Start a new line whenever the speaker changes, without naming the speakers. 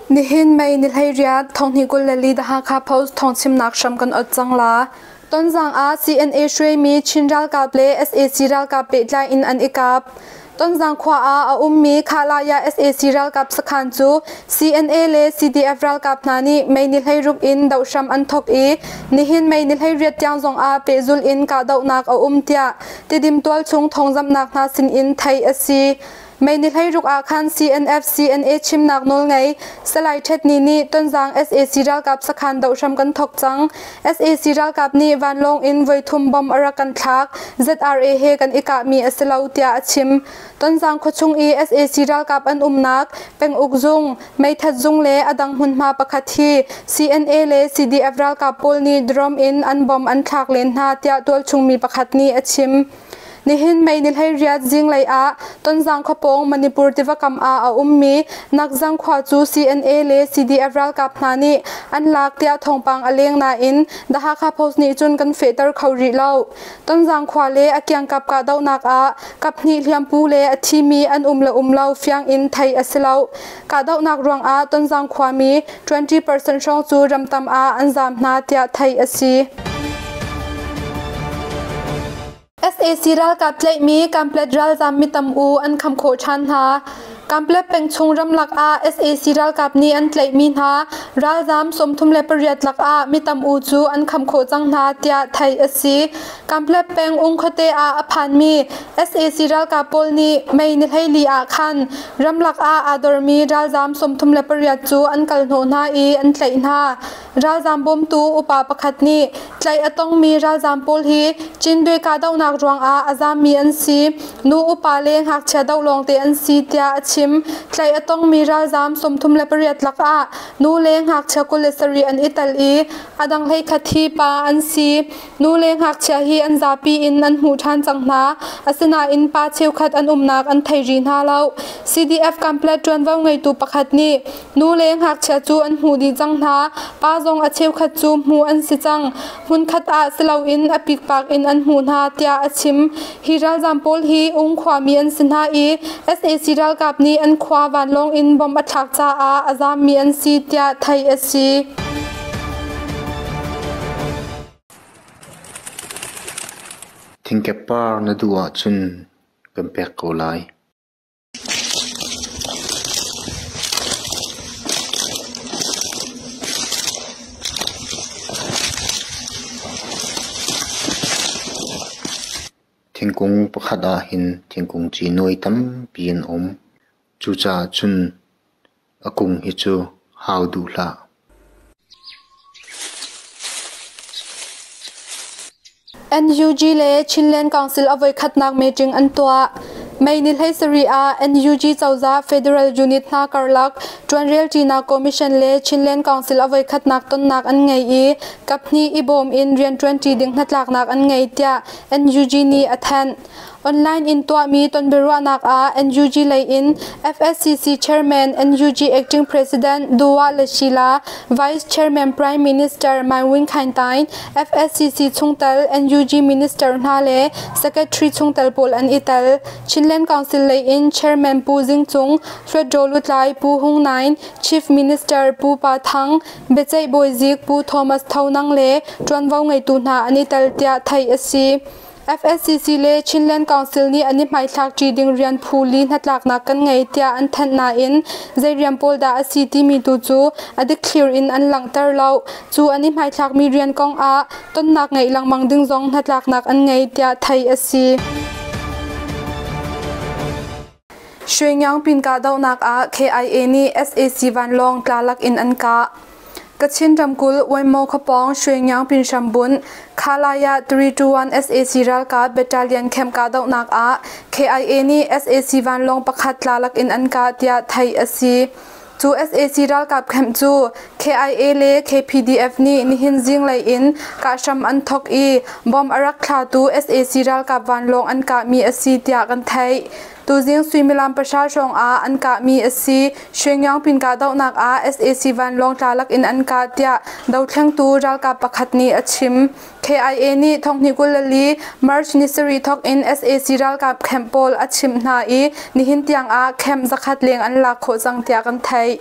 Nihin May ni 18 thonghnih 24 The Hakha Post thawngchimnak hram kan ot cang la. Tonzang ah CNA hruaimi Chin ralkap le sac ralkap pehtlai in an i kap. Tonzang khua ah a ummi Khalaya sac ralkap sakhan cu CNA le CDF ralkap hna nih May ni 16 in doh hram an thok i nihin May ni 18 tiang zong ah pehzulh in kahdohnak a um tiah Tidim tualchung thawngzamhnak hna sin in theih a si. May ni 16 ah khan CNF CNA chimnak nawlngei Salai Htet Ni nih Tonzang sac ralkap sakhan doh hram kan thok cang. Sac ralkap nih vanlawng in voithum bomb a rak kan thlak. ZRA he kan i kahmi a si lo tiah a chim. Tonzang khuachung i sac ralkap an umnak penguk zung, meithat zung le a dang hmunhma pakhat hi CNA le CDF ralkap pawl nih drone in an bomb an thlak len hna tiah tualchung mi pakhat nih a chim. Nihin May ni 18 zinglei ah Tonzang khuapawng Manipur tiva kam ah a ummi Nakzang khua cu CNA le CDF ralkap hna nih an lak tiah thawngpang a leng nain The Hakha Post nih cun kan fehter kho rih lo. Tonzang khua le a kiangkap kahdohnak ah kaphnih hliampu le a thimi an um le um lo fiang in theih a si lo. Kahdohnak ruangah Tonzang khuami 20% hrawng cu ramtam ah an zaam hna tiah theih a si. Sac ralkap tlaihmi Kamplet ralzaam mi tam u an kham khawh ṭhan hna. Kamplet pengchung ramlak ah sac ralkap nih an tlaihmi hna ralzaam 38 lakah mi tam u cu an kham khawh cang hna tiah theih a si. Kamplet peng Ung khuate ah a phanmi sac ralkap pawl nih May ni 14 ah khan ramlak ah aa dormi ralzaam 38 cu an kal hnawh hna i an tlaih hna. Ralzaam bawmtu upa pakhat nih tlaih a tongmi ralzaam pawl hi Cindwe kahdohnak ruangah a zaammi an si. Nu upa le ngakchia doh lawngte an si tiah a chim. Tlaih a tongmi ralzaam 38 lakah nu le ngakchia 27 an i tel i a dang 11 hi pa an si. Nu le ngakchia hi an zapi in an hmuh ṭhan cang hna. Asinain pa cheukhat an umnak an thei rih hna lo. CDF Kamplet ṭuanvo ngeitu pakhat nih Nu le ngakchia cu an hmuh dih cang hna. Pa zong a cheukhat cu hmuh an si cang. Hmunkhat ah si loin a pikpak in an hmuh hna tiah a chim. Hi ralzaam pawl hi Ung khuami an si hna i sac ralkap nih an khua vanlawng in bomb a thlak caah a zaammi an si tiah theih a si.
Thingkep par na duh ahcun kan pek ko lai. Thingkung pakhat ah hin thingkung ci nuai tampi an um. Cucaah cun a kung hi cu hau duh hlah.
NUG le Chinland Council a voikhatnak meeting an tuah. May ni 17 ah NUG cozah Federal Unit hna karlak ṭuanrelṭinak Commission le Chinland Council a voikhatnak tonnak an ngei i kaphnih i bawm in rianṭuanṭi ding hnatlaknak an ngei tiah NUG nih a thanh. Online in tuahmi tonbiaruahnak ah NUG lei in FSCC Chairman NUG Acting President Duwa Lashila, Vice Chairman Prime Minister Mai Win Khaing Tain, FSCC chungtel NUG Minister hna le Secretary chungtel pawl an i tel. Chinland Council lei in Chairman Pu Zing Cung, Hluttaw Lutlai Pu Hung Naing, Chief Minister Pu Pa Thang, Biaceih Bawizik Pu Thomas Tho Nang le ṭuanvo ngeitu hna an i tel tiah theih a si. FSCC le Chinland Council nih an i hmaithlak ṭi ding rian phu li hnatlaknak kan ngei tiah an thanh nain zei rian pawl dah a si timi tu cu a dikthlir in an langhter lo. Cu an i hmaithlakmi rian kong ah tonnak ngeih lengmang ding zong hnatlaknak an ngei tiah theih a si. Shwengyang pin kahdohnak ah KIA nih sac vanlawng tlalak in an kah. Kachin ramkulh Waimo khuapawng Shwengyang pin hrambunh Khalaya 321 sac ralkap battalion camp kahdohnak ah KIA nih sac vanlawng pakhat tlalak in an kah tiah theih a si. Cu sac ralkap camp cu KIA le KPDF nih nihin zinglei in kahhram an thok i bomb a rak thlatu sac ralkap vanlawng an kahmi a si tiah kan theih. Tuzing suimilam 3 hrawng ah an kahmi a si. Shwengyang pin kahdohnak ah sac vanlawng tlalak in an kah tiah dothlengtu ralkap pakhat nih a chim. KIA nih thonghnih 24 March ni sarih thawk in sac ralkap camp pawl a chimh hna i nihin tiang ah camp 100 leng an lak khawh cang tiah kan theih.